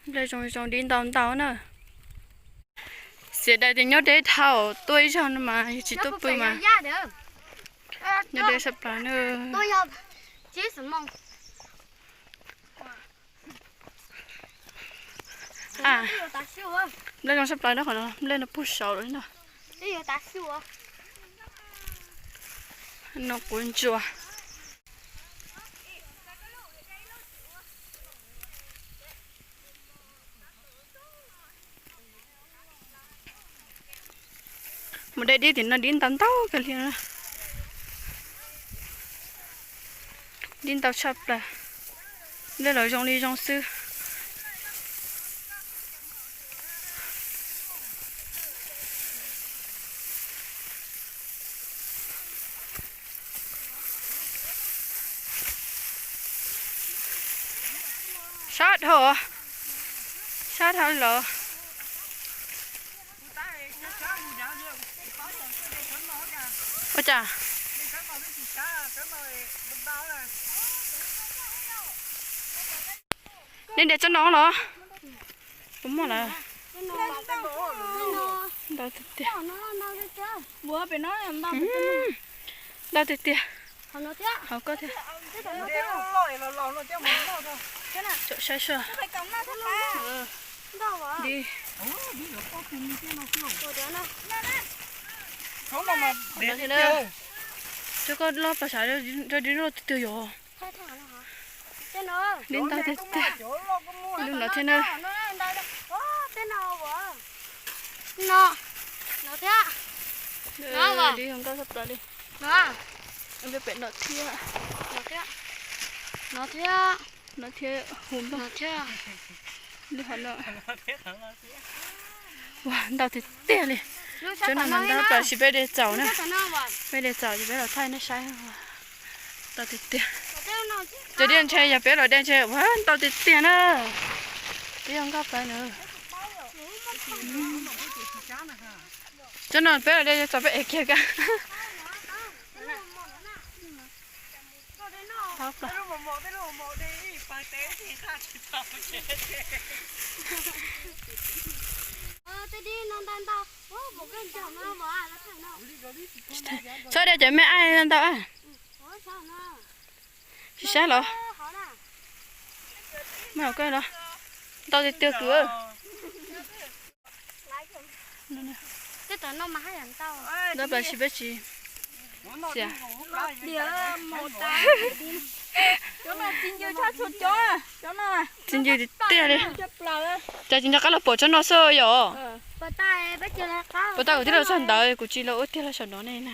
Nplej zoo zoo dib ntau ntau na. Xiam dais tias nyob deb dhau, tuaj ib zaug no mas yog tsis tuaj pw mas nyob deb sab plaws na. Nplej zoo sab plaws na, qhov no nplej no puag saud lawm no. No quav ntsuas. Mus de dib tim no dib ntau ntau kawg li. Dib ntau tshaj plaws. Nplej los zoo li zoo xwb. Sab dhau, sab dhau los. Ua cas? Nej de tsob no los? Puas muaj lawm? Ntau tiag tiag. Ntau tiag tiag. Hauv koj thiab. Tsom saib sua. Di. Rau koj loj pas sav, rau dib loj tiag tiag yom. Dib ntau tiag tiag. Lub no thiab na. Dib zoo nkauj tshaj plaws li. Pem no thiab. No thiab, hu no thiab. Lub hauv no. Ua ntau tiag tiag li. Tsob no mas ntau plaws, sis peb de txaus na. Peb de txaus ces peb los thaij nej saib. Ntau tiag tiag. Cov dib ntshe yog peb los de ntshe ua ntau tiag tiag na. Dib zoo nkauj plaws na. Tsob no peb los de txaus peb ev kiag ka. Txhob de cov me aib ntau. Tsis saib los? Mas koj los ntau tiag tiag kwv. Ntau plaws sis peb tsis xia. Txi ncw tiag tiag li. Cas tsis nco qab los pom tsob no xwb yom? Puas tas kuv twb los txog ntawd kuv tsis los ua tiag los saum no ne na.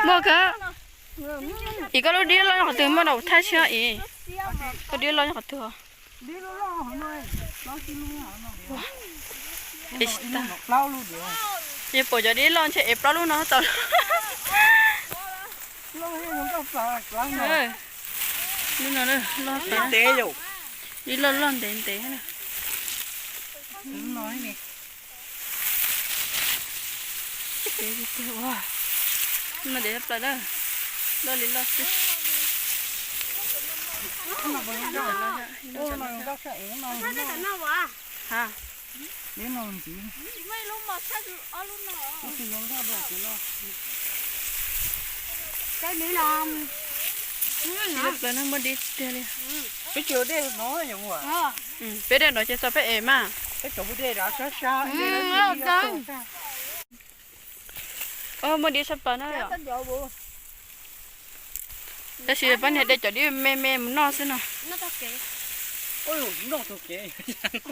Muaj kawg. Ib koj lub dib loj nyob qhov twg muaj no kuv thaij tsis os ib. Koj dib loj nyob qhov twg? Yog pom cov dib loj ntshe ev plaub lub no tau. Lub no loj, dib loj loj ntev ntev. Lub no ntev plaws na, loj li loj xwb. Tsis loj plaws na, muaj dib tiag li. Peb de no ces txog peb ev mas. Muaj dib tshaj plaws na. Tab sis pab niag de cov dib me me mus noj xwb no.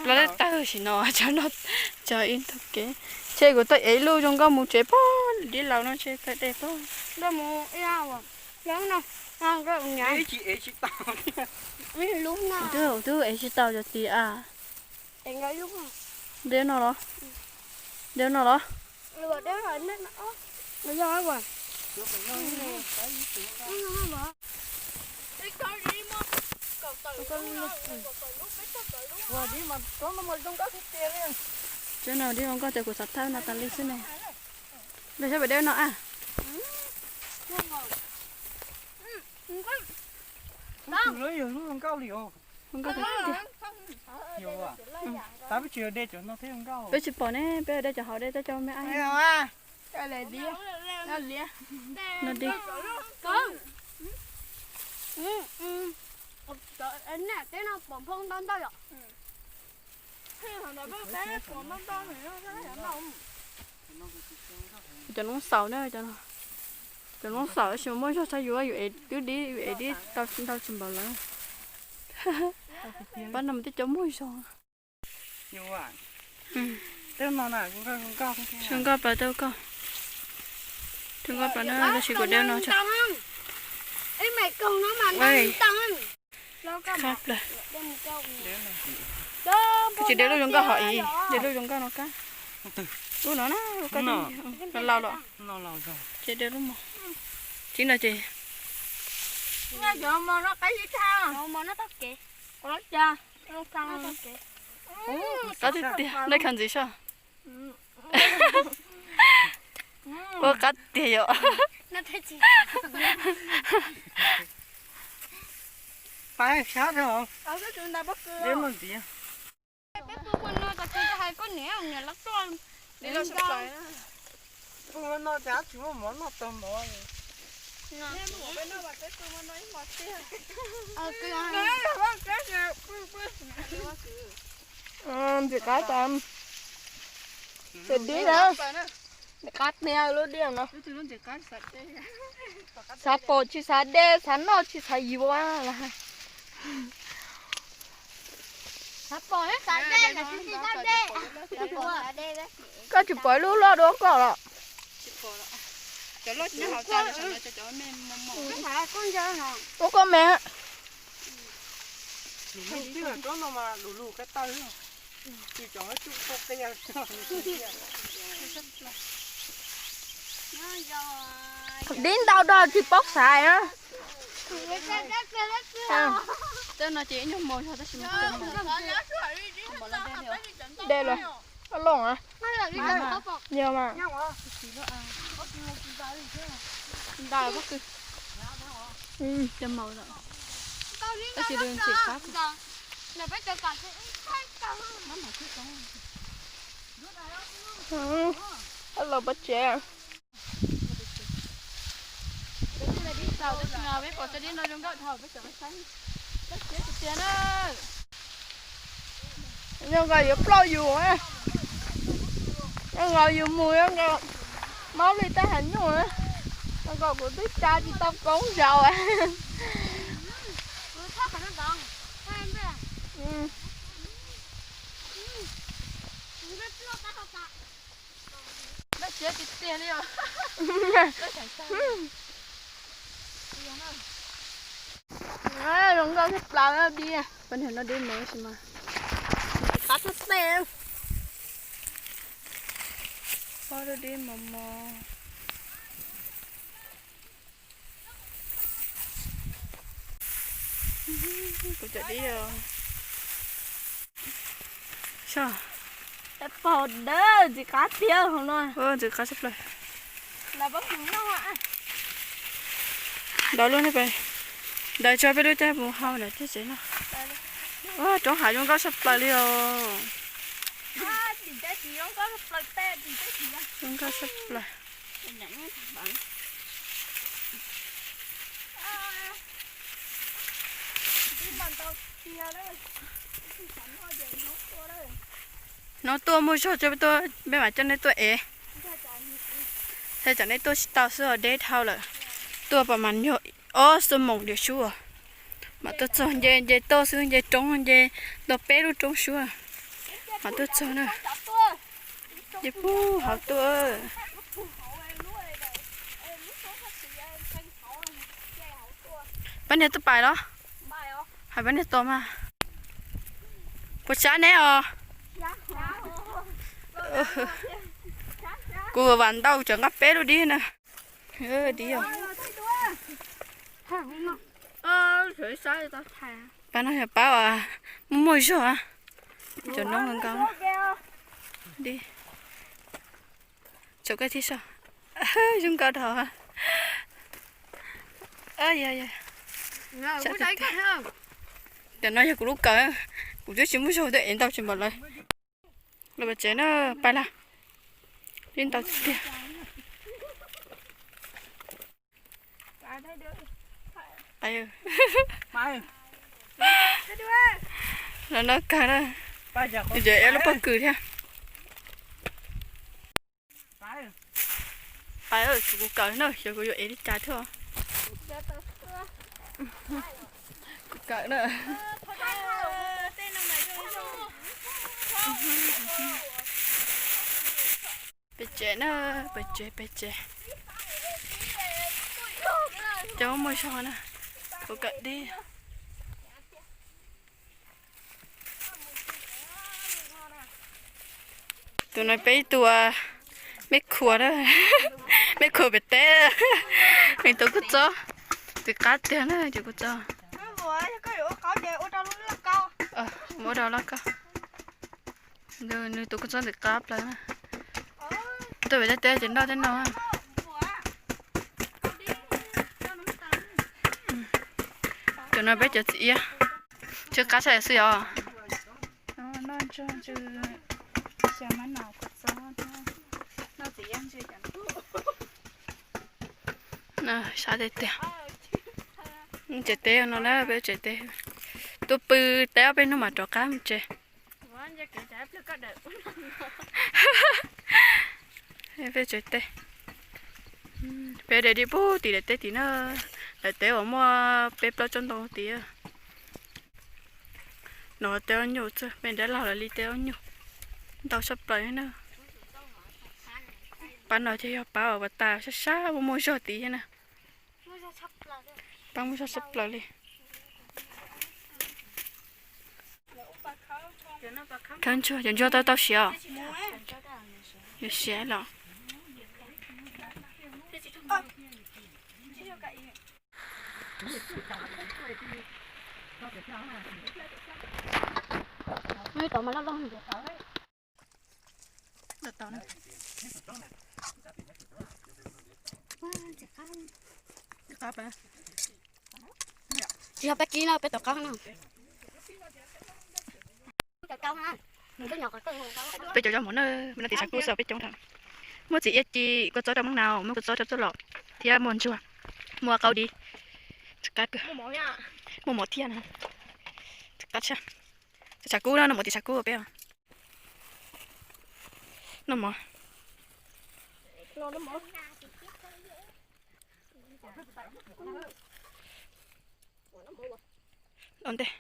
Plaub tawg sim no, cov ib tug kev. Ntshe kuv tau ev ib lub zoo nkauj mus tsev pog, dib laus no ntshe tau de pog. Twb ev tsis tau cov tid a. De no los? De no los? Tsob no dib zoo nkauj tiag, kuv xav thaj no tas li xwb ne. Los saib pem deb no a. Tus lawv yog lub zoo nkauj li os. Zoo nkauj tiag tiag. Tab peb tsis yog de cov no thiab zoo nkauj. Peb tsis pom ne, peb yog de cov hauv de coj coj me ab. No di. Cov noob xaus na, cov noob xaus tab sis mas muaj zog tshaj yus, yus ev twb dib, yus ev dib tau ntau tsis npaum lawv. Pab no mas twb cov muaj zog. Zoo nkauj plaws tau koj. Zoo nkauj plaws na, tab sis kuv de no tso. Qab plaws. Koj tsis de lub zoo nkauj hov ib, de lub zoo nkauj no kab. Lub no na, lub kab no laus los. Ces de lub mos. Tsis no ces. Qab tiag tiag, noj khav ntxiv soj. Ua qab tiag yom. Pab sab rau. Peb mus no tas koj hais koj niam, niam lab tuaj. Pw no cas tsis muaj mov noj tau mov. Ntxim qab tas. Ces dib na. Ntxim qab tiag lub dib no. Xav pom tsis xav de, xav noj tsis xav yuav. Koj tsis pom lub loj dua koj los? Ua koj me. Dib ntau dag tsis paub xaiv na. De los loj a. Yog mas. Ntau pob kws. Tab sis ntxim qab. Los pov tsev. Peb pom cov dib no zoo nkauj dhau peb tseem saib. Zoo nkaus yuav ploj yus, zoo nkaus yus mus zoo nkaus maub li tej hav nyuj, zoo nkaus kuv twb tsa tsis tau koob zaus. Zoo nkauj tshaj plaws dib. Pab niag no dib mos tab sis mas qab tshaj tej. Pab dib mos mos. Kuv cov dib os. Soj. Pog dawb ntxim qab tiag hauv no. Ntxim qab tshaj plaws. Ntaus lub ne, ntaus tso peb lub caj mus hau ntawm tsev no. Roob hav zoo nkauj tshaj plaws li os. Zoo nkauj tshaj plaws. Hnub tuaj muaj zog, peb mam coj nej tuaj ev. Thaum nej tuaj tsis tau xwb os, deb dhau lawm. Tuaj pas mas nyuag ob xuab moos diam suab, mam tuaj txog nce nce toj xwb, nce roob nce tau peb lub roob suab, mam tuaj txog na. Nce puag hauv tuaj. Pab niag tuaj pais los? Hais pab niag tos mas. Puas sab neb os? Kuv vam ntau tseem nqa peb lub dib na. Dib os. Pab no yog pab uas muaj muaj zog. Cov noob nkaus. Dib. Tsaum koj thiab soj. Zoo nkauj dhau. Tam no yog kuv lub kawm, kuv twb tsis muaj zog twb ev ntau tsis npaum lawv. Los pem tsev na, pais lawm. Twb ntau tiag. Los no kawg na, ces ev lub pob kws thiab. Pais, kuv kawm na, xyov kuv yuav ev li cas thiab. Kuv kawm na. Pem tsev na, pem tsev, pem tsev. Cov muaj zog na, kuv kawm dib. Tus no peb ib tug me khuam na, me khuam pem teb, nws tus kua txob, tus qab tiag na tus kua txob. Mus ua rau loj koj. Nws tus kua txob ntawm qab plaws na. Tuaj pem tej teb ces noj tej no. Cov no peb cov txiv iab, tsw qab tshaj xwb os. Sab tiag tiag. Tsev teb no na, peb tsev teb. Tuaj pw teb ob peb hnub mas rov qab mus tsev. Peb tsev teb, peb de dib pub tim daim teb tim na, daim teb uas muaj peb plaub tsob ntoo tim. No teb ob nyuj xwb, peb dab laug lawv li teb ob nyuj, ntau tshaj plaws na. Pab no ces yog pab uas pas tas sab sab muaj muaj zog tid thiab na. Pab muaj zog tshaj plaws li. Khawb ntsuag, cov ntsuag tau tau siav os? Yuav siav los. Tsis yog peb kib na, peb tom qab na. Peb cov zaub mov na, no tim tshav kub xwb peb coob dhau. Muaj txiv iab ci, kua txob rau mab nau, muaj kua txob rau txuj lom, thiab muaj ntsuag, muaj qaub dib. Tsis qab kawg. Muaj mov thiab na. Tsis qab tshaj. Tshav kub na, noj mov tim tshav kub peb os. Noj mov. Los ntej.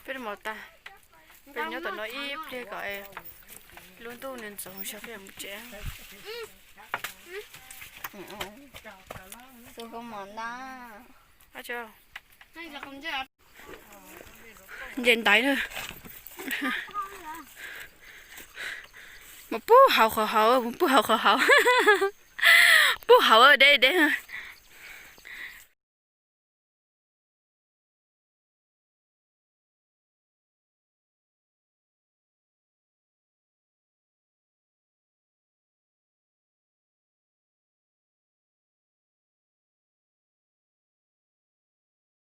Peb noj mov tas, peb nyob tom no ib pliag kom lub ntuj nws ntxoov zog peb mus tsev. Nce ntaiv na. Mus pub hauv qhov hauv, mus pub hauv qhov hauv. Pub hauv deb deb.